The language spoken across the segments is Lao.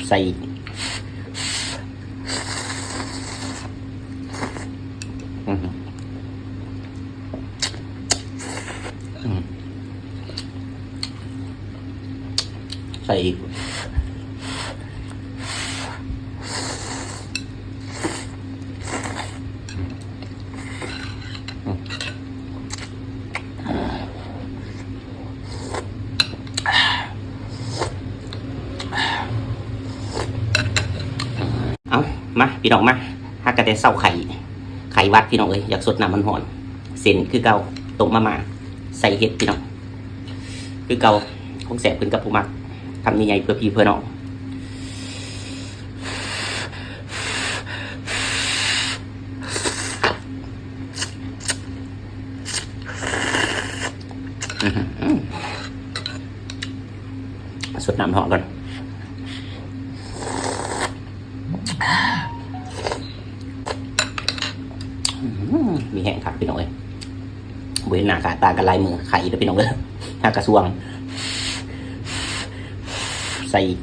ໃສ່ອີກ ອືມ ອືມ ໃສ່ອີກ. ເອົາ ມາ ພີ່ນ້ອງ ມາ ຫາກະແຕ່ເຊົ້າໄຂ້ ໄຂ້ຫວັດ ພີ່ນ້ອງເອີຍ ຢາກສົດນ້ຳຮ້ອນໆ ເສັ້ນຄືເກົ່າ ຕົ້ມມາມ່າ ໃສ່ເຫັດ ພີ່ນ້ອງ ຄືເກົ່າ ຄົງແຊບຂຶ້ນກັບຜູ້ມັກ ຄຳໃຫຍ່ໆ ເພື່ອພີ່ເພື່ອນ້ອງ. ອືຫື ສົດນ້ຳຮ້ອນກ່ອນ ອືຫື ມີແຮງຄັກ ພີ່ນ້ອງເອີຍ. ບໍ່ເຫັນໜ້າຄ່າຕາກັນຫຼາຍມື້ ໄຂ້ເດີພີ່ນ້ອງເດີ ຫາກະຊວງ ໃສ່ອີກ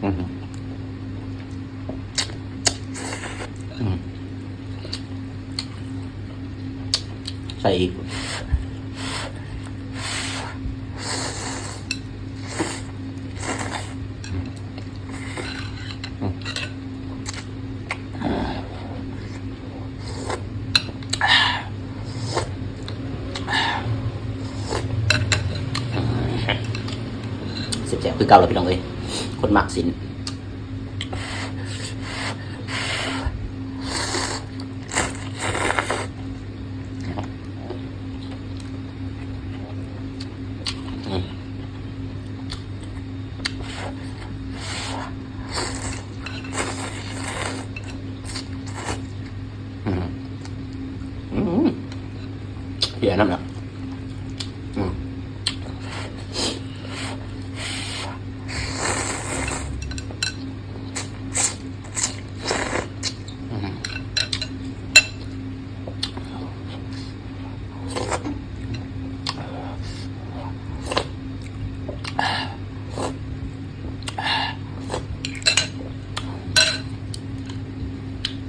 ອືຫື ອື ໃສ່ອີກ ອື ແຊບໆ ຄືເກົ່າລະພີ່ນ້ອງເອີຍ ຄົນມັກຊີ້ນ. ອືມ ອືມ ເພຍນຳລະ ອືມ.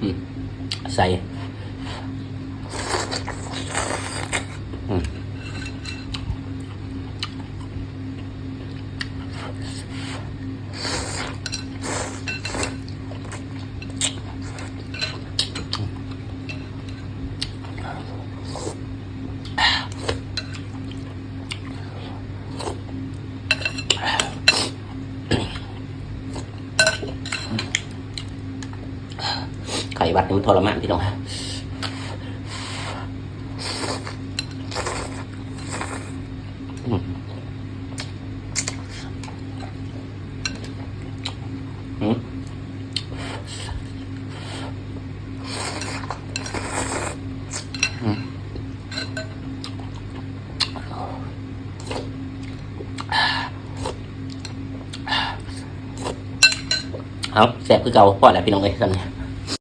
ອືມ ໃສ່ ອືມ. ໄຂ້ຫວັດນີ້ມັນທໍລະມານ ພີ່ນ້ອງ. ອືມ ອືມ ອືມ. ເອົາ ແຊບຄືເກົ່າ ພໍແລ້ວພີ່ນ້ອງເອີຍ ສ່ຳນີ້.